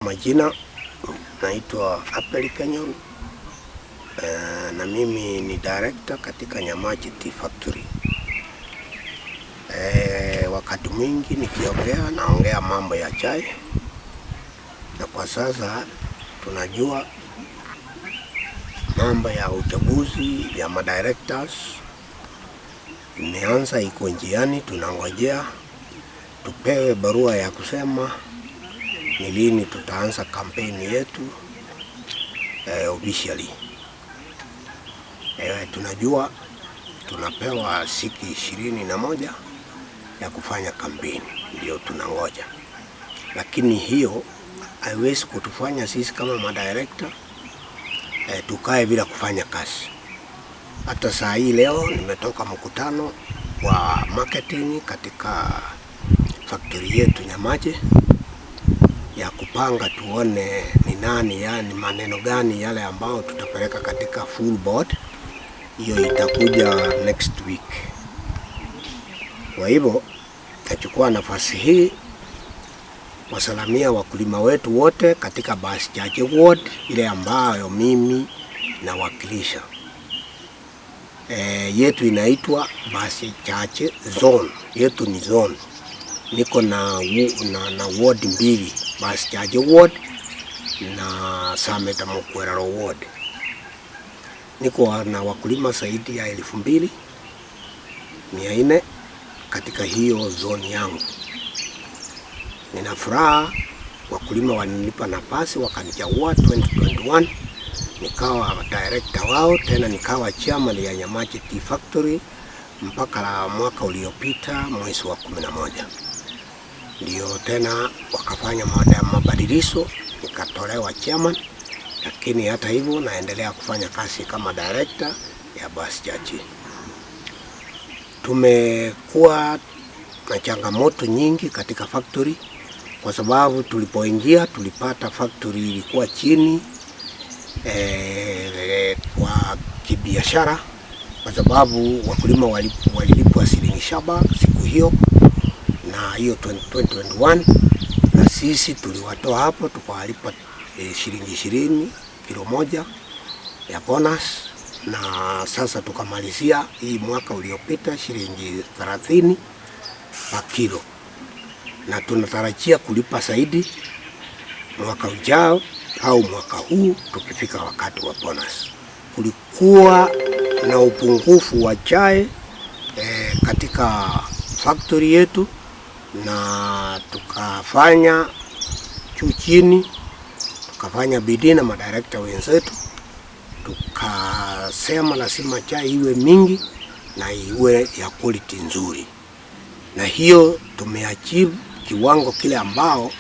Majina naitwa Apel Kenyon na mimi ni director katika Nyamache Tea Factory. Wakati mwingi nikiongea naongea mambo ya chai, na kwa sasa tunajua mambo ya uchaguzi ya madirectors imeanza, iko njiani, tunangojea tupewe barua ya kusema ni lini tutaanza kampeni yetu officially. Tunajua tunapewa siku 21 ya kufanya kampeni, ndio tunangoja, lakini hiyo haiwezi kutufanya sisi kama madirector tukae bila kufanya kazi. Hata saa hii leo nimetoka mkutano wa marketing katika factory yetu Nyamache ya kupanga tuone ni nani, yani maneno gani yale ambao tutapeleka katika full board. Hiyo itakuja next week. Kwa hivyo nachukua nafasi hii wasalamia wakulima wetu wote katika Basichache Ward ile ambayo mimi nawakilisha. Yetu inaitwa Basichache Zone, yetu ni zone. Niko na ward mbili, Basichache Ward na Sameta Mokwerero Ward. Niko na wakulima zaidi ya 2400 katika hiyo zone yangu. Nina furaha wakulima walinipa nafasi wakanichagua 2021 nikawa director wao, tena nikawa chairman ya Nyamache Tea Factory mpaka mwaka uliopita mwezi wa 11. Ndio tena wakafanya mabadilisho, nikatolewa chairman, lakini hata hivyo naendelea kufanya kazi kama director ya Basichache. Tumekuwa na changamoto nyingi katika factory kwa sababu tulipoingia tulipata factory ilikuwa chini kwa kibiashara, kwa sababu wakulima walilipwa shilingi 7 siku hiyo na hiyo 2021, na sisi tuliwatoa hapo tukawalipa shilingi 20 kilo moja ya bonus, na sasa tukamalizia hii mwaka uliopita shilingi 30 kwa kilo, na tunatarajia kulipa zaidi mwaka ujao au mwaka huu tukifika wakati wa bonus. Kulikuwa na upungufu wa chai katika factory yetu, na tukafanya juu chini, tukafanya bidii na madirekta wenzetu, tukasema lazima chai iwe mingi na iwe ya quality nzuri, na hiyo tumeachieve kiwango kile ambao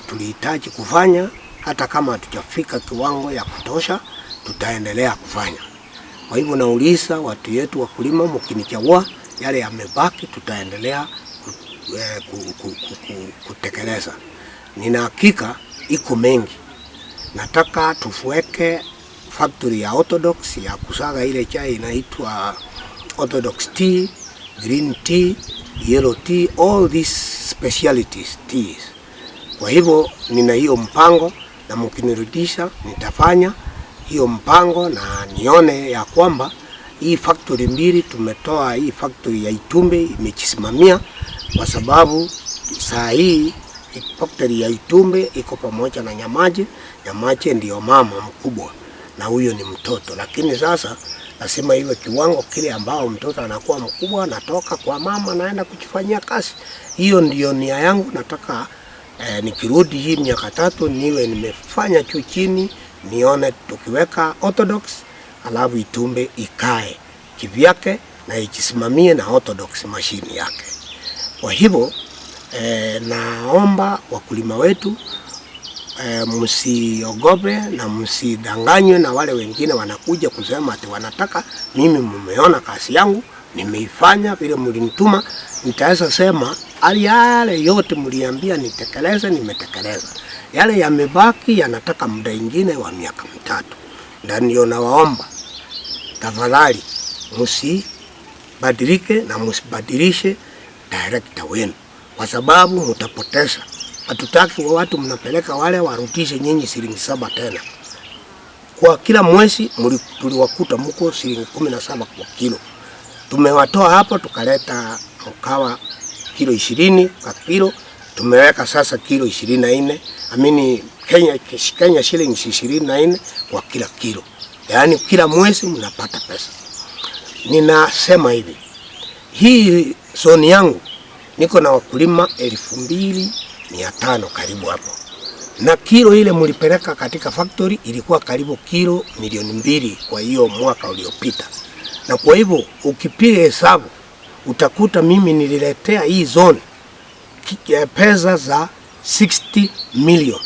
tulihitaji kufanya. Hata kama hatujafika kiwango ya kutosha, tutaendelea kufanya. Kwa hivyo nauliza watu yetu wakulima, mkinichagua, yale yamebaki tutaendelea kutekeleza. Nina hakika iko mengi. Nataka tufueke factory ya Orthodox ya kusaga ile chai inaitwa Orthodox tea, green tea, yellow tea, all these specialities teas. Kwa hivyo nina hiyo mpango, na mkinirudisha nitafanya hiyo mpango na nione ya kwamba hii factory mbili tumetoa, hii factory ya Itumbe imejisimamia, kwa sababu saa hii factory ya Itumbe iko pamoja na Nyamache. Nyamache ndio mama mkubwa na huyo ni mtoto, lakini sasa lazima iwe kiwango kile ambao mtoto anakuwa mkubwa, anatoka kwa mama naenda kujifanyia kazi. Hiyo ndio nia yangu. Nataka nikirudi hii miaka 3 niwe nimefanya juu chini, nione tukiweka Orthodox alafu Itumbe ikae kivyake na ijisimamie na Orthodox machine yake. Kwa hivyo naomba wakulima wetu msiogope na msidanganywe na wale wengine wanakuja kusema ati wanataka. Mimi mmeona kazi yangu nimeifanya vile mlinituma, nitaweza sema yale yote mliambia nitekeleze, nimetekeleza. Yale yamebaki yanataka muda ingine wa miaka 3. Na ndio nawaomba tafadhali msibadilike na msibadilishe director wenu, kwa sababu mtapoteza. Hatutaki watu mnapeleka wale warudishe nyinyi shilingi 7 tena. Kwa kila mwezi tuliwakuta mko shilingi 17 kwa kilo. Tumewatoa hapo tukaleta mkawa kilo 20 kwa kilo, tumeweka sasa kilo 24, amini Kenya shilingi 24 kwa kila kilo. Yaani kila mwezi mnapata pesa. Ninasema hivi, hii zoni yangu niko na wakulima 2500 karibu hapo. Na kilo ile mlipeleka katika factory ilikuwa karibu kilo 2,000,000 kwa hiyo mwaka uliopita. Na kwa hivyo ukipiga hesabu utakuta mimi nililetea hii zone pesa za 60 million.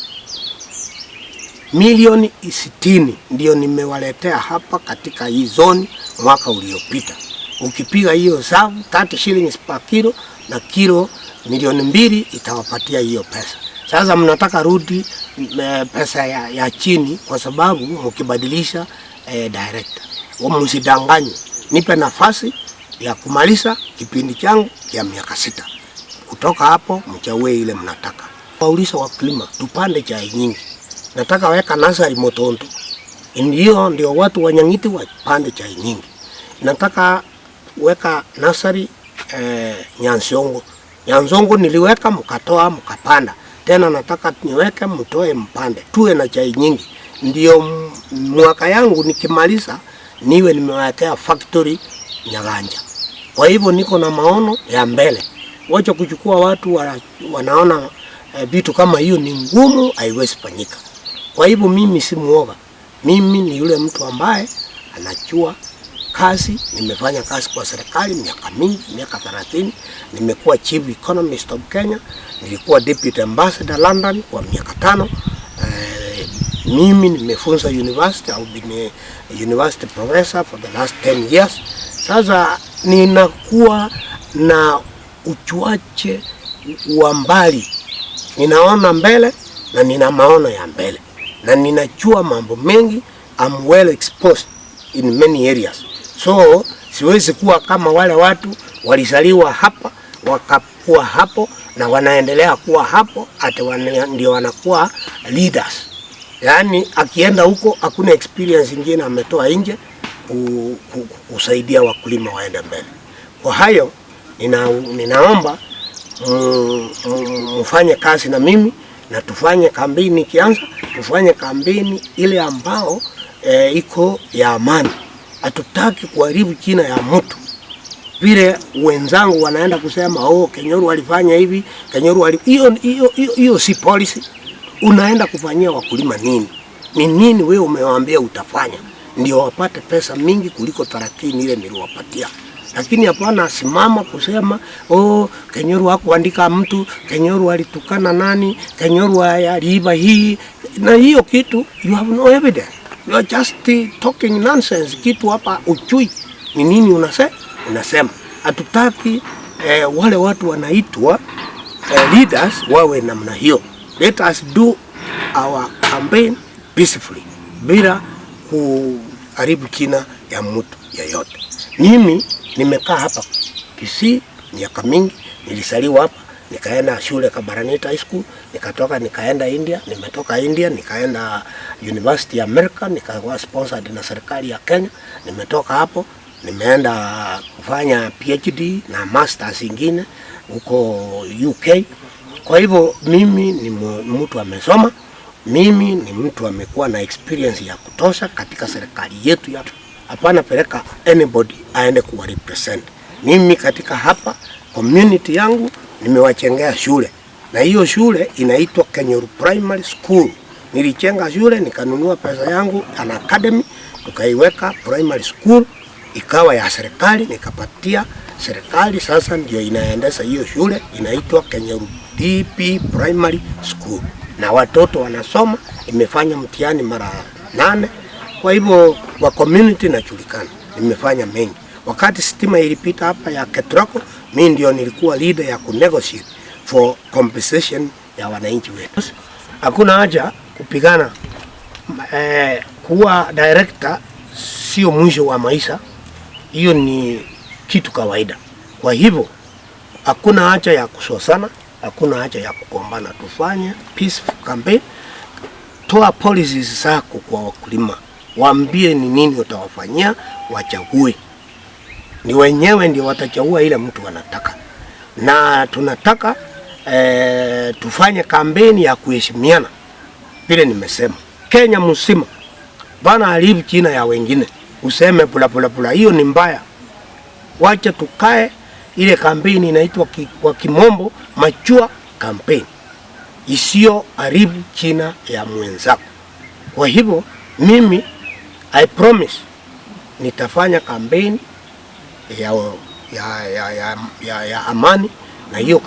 Milioni 60 ndio nimewaletea hapa katika hii zone mwaka uliopita. Ukipiga hiyo hesabu 30 shillings per kilo na kilo 2,000,000 itawapatia hiyo pesa. Sasa mnataka rudi pesa ya chini kwa sababu mkibadilisha director. Msidanganywe. Nipe nafasi ya kumaliza kipindi changu cha miaka 6. Kutoka hapo mchague ile mnataka. Wauliza wakulima tupande chai nyingi. Nataka weka nursery Motonto. Ndio watu wa Nyang'iti wapande chai nyingi. Nataka weka nursery Nyansiongo. Nyansiongo niliweka mkatoa mkapanda. Tena nataka niweke mtoe mpande. Tuwe na chai nyingi. Ndio mwaka yangu nikimaliza niwe nimewekea factory Nyaganja. Kwa hivyo niko na maono ya mbele. Wacha kuchukua watu wanaona vitu kama hiyo ni ngumu, haiwezi fanyika. Kwa hivyo mimi si muoga. Mimi ni yule mtu ambaye anajua kazi. Nimefanya kazi kwa serikali miaka mingi, miaka 30. Nimekuwa Chief Economist of Kenya, nilikuwa Deputy Ambassador London kwa miaka 5. Mimi nimefunza university, I've been a university professor for the last 10 years. Sasa ninakuwa na uchuache wa mbali. Ninaona mbele na nina maono ya mbele. Na ninajua mambo mengi, I'm well exposed in many areas. So siwezi kuwa kama wale watu walizaliwa hapa, wakakuwa hapo na wanaendelea kuwa hapo, ati ndio wanakuwa leaders. Yaani akienda huko hakuna experience nyingine ametoa nje kusaidia wakulima waende mbele. Kwa hayo ninaomba mfanye kazi na mimi na tufanye kampeni ikianza, tufanye kampeni ile ambao iko ya amani. Hatutaki kuharibu jina ya mtu. Vile wenzangu wanaenda kusema oh, Kenyoru alifanya hivi, Kenyoru hiyo, hiyo si policy. Unaenda kufanyia wakulima nini? Ni nini wewe umewaambia utafanya ndio wapate pesa mingi kuliko 30 ile niliwapatia? Lakini hapana simama kusema oh, Kenyoru hakuandika mtu, Kenyoru alitukana nani, Kenyoru aliiba hii na hiyo kitu. You have no evidence. You are just talking nonsense. Kitu hapa ujui ni nini unasema. Hatutaki wale watu wanaitwa leaders wawe namna hiyo. Let us do our campaign peacefully bila kuharibu jina ya mtu yeyote. Mimi nimekaa hapa Kisii miaka mingi, nilizaliwa hapa, nikaenda shule Kabarnet High School, nikatoka nikaenda India, nimetoka India nikaenda University ya America, nikakuwa sponsored na serikali ya Kenya. Nimetoka hapo nimeenda kufanya PhD na masters ingine huko UK. Kwa hivyo mimi ni mtu amesoma, mimi ni mtu amekuwa na experience ya kutosha katika serikali yetu ya. Hapana peleka anybody aende kuwa represent. Mimi katika hapa community yangu nimewachengea shule, na hiyo shule inaitwa Kenyoru Primary School. Nilichenga shule nikanunua pesa yangu an academy, tukaiweka primary school ikawa ya serikali, nikapatia serikali. Sasa ndio inaendesha hiyo shule, inaitwa Kenyoru DP Primary School, na watoto wanasoma. Imefanya mtihani mara 8. Kwa hivyo wa community najulikana, nimefanya mengi. Wakati stima ilipita hapa ya Ketraco, mimi ndio nilikuwa leader ya kunegotiate for compensation ya wananchi wetu. Hakuna haja kupigana. Kuwa director sio mwisho wa maisha, hiyo ni kitu kawaida. Kwa hivyo hakuna haja ya kusosana. Hakuna haja ya kugombana, tufanye peaceful campaign. Toa policies zako kwa wakulima, waambie ni nini utawafanyia, wachague. Ni wenyewe ndio watachagua ile mtu wanataka, na tunataka tufanye kampeni ya kuheshimiana. Vile nimesema, Kenya mzima bana haribu jina ya wengine, useme pula pula pula, hiyo ni mbaya. Wacha tukae, ile kampeni inaitwa kwa kimombo mature campaign, isiyo haribu jina ya mwenzako. Kwa hivyo mimi I promise nitafanya kampeni ya amani na hiyo